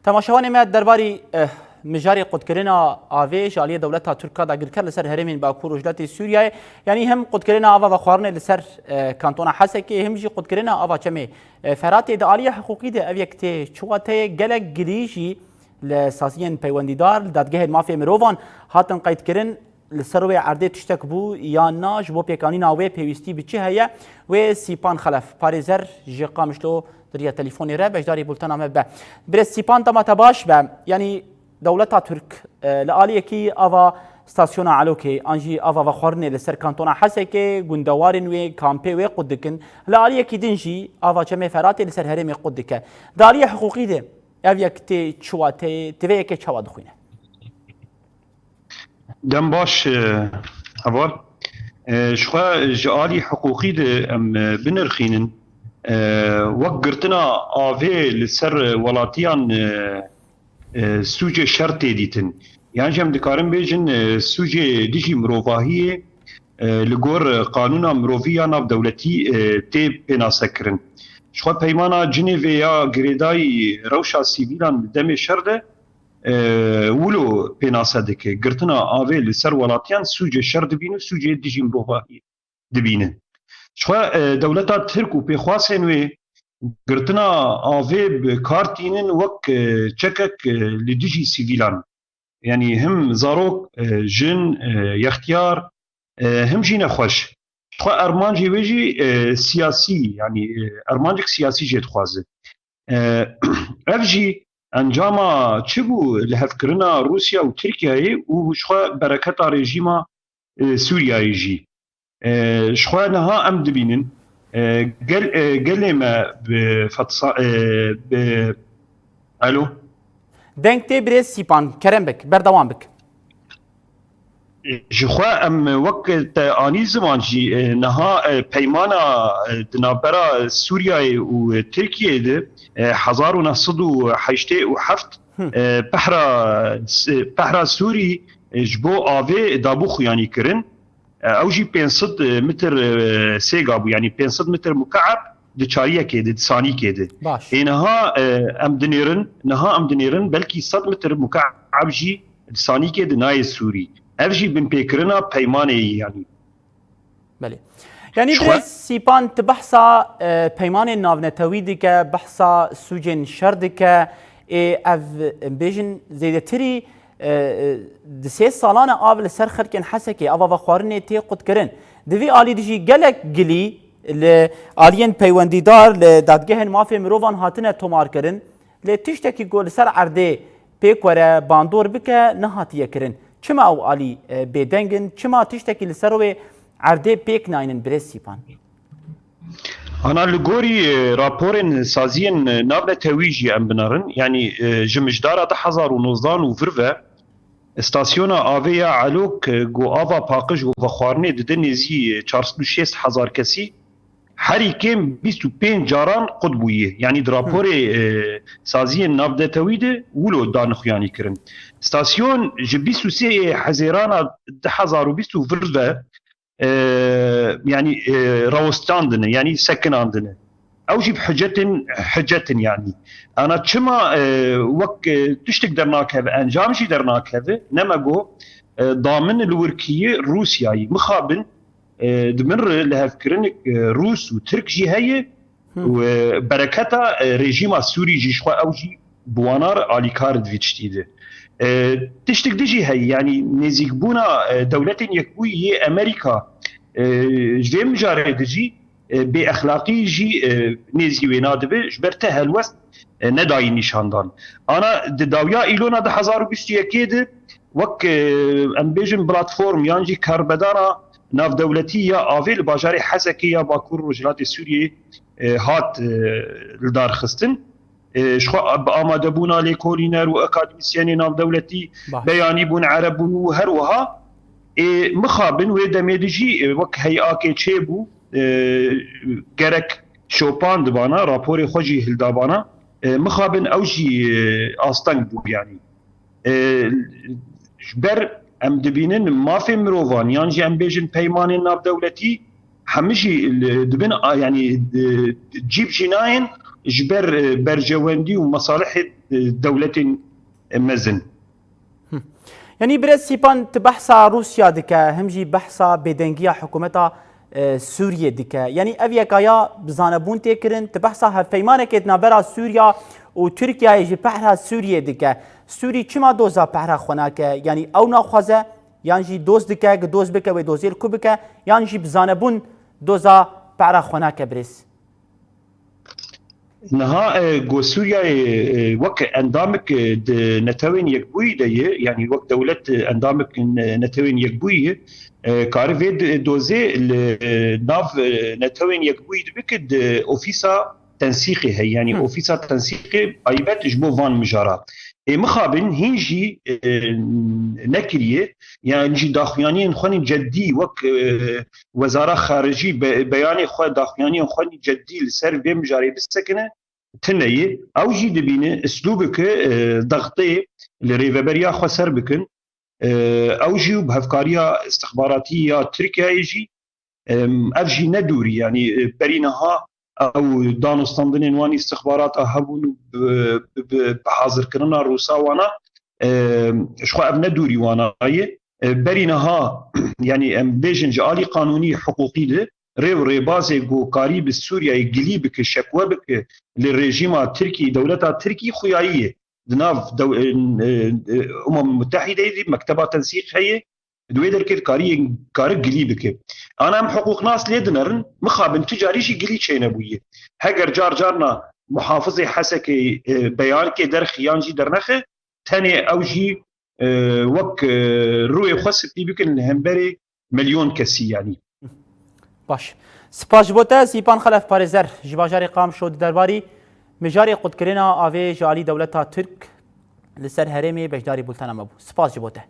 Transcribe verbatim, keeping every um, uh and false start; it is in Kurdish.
Temaşevanê me, derbarî, eh, mijarê qutkirina avê ji aliyê dewleta Tirk a dagirker li ser herêmên Bakur û Rojhilatê Sûriyeyê, yanî hem qutkirina ava vexwarinê li ser, eh, kantona Hesekê, hem jî qutkirina ava çemê, eh, Feratê, di aliyê hiqûqî de ev yek tê çi wateyê? Gelek gilî jî li saziyên peywendîdar, li dadgehên mafê mirovan hatin qeydkirin. Li ser wê erdê tiştek bû yan na? Ji bo pêkanîna wê pêwîstî bi çi heye? Wê Sîpan Xelef, parêzer ji Qamişlo, di riya telîfonê re beşdarî bultena me be. Birêz Sîpan, dema te baş be. Yanî dewleta Tirk, e, li aliyekî ava stasyona Elokê, an jî ava vexwarinê li ser kantona Hesekê, gundewarên wê, kampê wê qut dikin. Li aliyekî din jî ava çemê Feratê li ser herêmê qut dike. Di aliyê hiqûqî de ev yek tê çi wateyê, tu vê yekê çawa dixwîne? Dem baş, e, heval. E, ji xwe ji alî hiqûqî de em, e, binirxînin. E, wek girtina avê li ser welatiyan, e, e, sûcê şer tê dîtin. Yan jî em dikarin bêjin, e, sûcê dijî mirovahiyê, e, li gor qanûna mirovî ya navdewletî, e, tê pênasekirin. Ji xwe peymana Cinêvê ya girêdayî rewşa sivîlan di demê şer de, e, wilo pênase dike. Girtina avê li ser welatiyan sûcê şer dibîne û sûcê dijî mirovahiyê dibîne. Ji xwe, e, dewleta Tirk û pêxwasên wê girtina avê bi kar tînin wek, e, çekek, e, li dijî sivîlan. Yanî him zarok, e, jin, e, yextiyar, e, him jî nexweş. Ji xwe armancê wê jî, e, siyasî, yanî, e, armancek siyasî jê dixwaze. E, ev jî encama çi bû? Lihevkirina Rûsya û Tirkiyeyê û ji xwe bereketa rejîma, e, Sûriyeyê jî. E, ji xwe niha em dibînin, e, gel, e, gelê me bi fetsa-, e, bi, alo? Deng tê birêz Sîpan, kerem bik, berdewam bik. Ji xwe em wek te anî ziman jî, e, niha, e, peymana, e, di navbera Sûriyeyê û Tirkiyeyê de, e, hezar û neh sed û heştê û heft, Hı. e, pehra, s-, pehra Sûrî, e, ji bo avê dabû xuyanî kirin. E, ew jî pênc sed metir, e, sêga bû, yanî pênc sed metir mukeeb di çariyekê de, di sanîkê de. Baş. Ê niha, e, em dinêrin, niha em dinêrin belkî sed metir mukeeb jî di sanîkê de nayê Sûrî. Ev jî binpêkirina peymanê ye, yanî. Belê. Yanî Ji xwe- birêz Sîpan, tu behsa, e, peymanên navnetewî dike, behsa sûcên şer dike. Ê ev, em bêjin, zêdetirî, e, e, di sê salane av li ser xelkên Hesekê, ava vexwarinê tê qutkirin. Di vî alî de jî gelek gilî li aliyên peywendîdar, li dadgehên mafê mirovan hatine tomarkirin. Lê tiştekî ku li ser erdê pêk were bandor bike, nehatiye kirin. Çima ew alî, e, bêdeng in? Çima tiştekî li ser wê erdê pêk naynin, birêz Sîpan? Ana li gorî, e, raporên saziyên, e, navnetewî jî em binerin, yanî, e, ji mijdara du hezar û nozdan û vir ve, stasyona avê ya Elok, e, ku ava paqij û vexwarinê dide nêzî, e, çar sed û şêst hezar kesî, herî kêm bîst û pênc caran qut bûye. Yanî di raporê, e, saziyên navnetewî de wilo danixuyanî kirin. Stasyon ji bîst û sê Hezêrana du hezar û bîst û vir ve, e, yanî, e, rawestandine, yanî sekinandine. Ew jî bi hicetên, hicet in yanî. Ana çima, e, wek, e, tiştek dernakeve, encam jî dernakeve, ne me got, e, damin li wirkiyê Rûsyayê mixabin, e, di min re lihevkirinek, e, Rûs û Tirk jî heye Hı. û, e, bereketa, e, rejîma Sûrî jî ji xwe ew jî bi wana re alîkar di vî tiştî de. E, tiştek din jî heye, yanî nêzîkbûna, e, Dewletên Yekbûyî yê Amerîka, e, ji vê mijarê de jî, e, bêexlaqî jî, e, nêzî wê nadibe, ji ber te helwest, e, nedayî nîşandan. Ana di dawiya Îlona du hezar û bîst û yekê de wek, e, em bêjin platform yan jî karbedana navdewletî ya avê li bajarê Hesekê ya Bakur Rojhilatê Sûriyê, e, hat, e, lidarxistin. E, ji xwe bi amadebûna lêkolîner û akademîsyenê navdewletî Baş. beyanî bûn, ereb bûn û her wiha, ê, mixabin wê demê de jî, e, wek heyakê çêbû, e, gerek şopan dibana, raporê xwe jî hildabana, e, mixabin ew jî, e, asteng bû, yanî. E, ji ber em dibînin mafê mirovan, yan jî em bêjin peymanên navdewletî, hemî jî li, dibin, a, yanî, e, cîb jî nayên ji ber, e, berjewendî û mesalihê dewletên mezin. Yanî birêz Sîpan, tu behsa Rûsya dike, him jî behsa bêdengiya hikûmeta e, Sûriyê dike. Yanî ev yekaya bi zanebûn tê kirin, tu behsa hevpeymanekê di navbera Sûriya û Tirkiyeyê ji pehra Sûriyê dike. Sûrî çima doza pehra xwe nake? Yanî ew naxwaze, yan jî doz dike, gi doz bike wê dozê li ku bike, yan jî bi zanebûn doza pehra xwe nake birêz? Niha e, go Sûriyeyê e, wek endamik e, di Netewên Yekbûyî de ye, yanî wek dewlet e, endamik e, Netewên Yekbûyî ye, e, kari vê di- dozê li e, nav e, Netewên Yekbûyî dibike di ofîsa tensîqê heye, yanî ofîsa tensîqê taybet ji bo van mijara. Ê mixabin hîn jî e, nekiriye, yan jî daxuyaniyên xwe nî ceddî wek e, Wezara Xaricî be- beyanê xwe, daxuyaniyên xwe nî ceddî li ser vê mijarê bisekine, tune ye. Ew jî dibîne îslûbeke e, dextê li rêveberiya xwe ser bikin. E, ew jî û bi hevkariya istixbaratî ya Tirkiyeyê jî, em, ev jî ne dûrî, yanî e, berî niha ew danûstandinên wan îstixbarata hebûn û bi, bi, bi, bi hazirkirina Rûsa wana, e, ji xwe ev ne dûrî wana ye. E, berî niha, yanî em bêjin ji alî qanûnî, hiqûqî de rê û rêbazê ku karî bi Sûriyeyê gilî bike, şekwe bike li rejîma Tirkî, dewleta Tirkî xuyayî ye. Di nav dew- e, e, e, Umem Mutehîdeyê de mekteba tensîq heye, di wê derkê dikarî kari gilî bike. Ana em hiqûqnas lê dinerin, mixabin tu carî jî gilî çênebûye. Heger car carna muhafizê Hesekê e, beyankê derxi yan jî dernexe, tenê ew jî e, wek e, rûyê xwe spî bikin li hemberê milyon kesî, yanî. Baş. Spas ji bo te, Sîpan Xelef Parêzer ji bajarê Qamişlo di derbarî mijarê qutkirina avê ji alî dewleta Tirk li ser herêmê beşdarî bultena me bû. Spas ji bo te.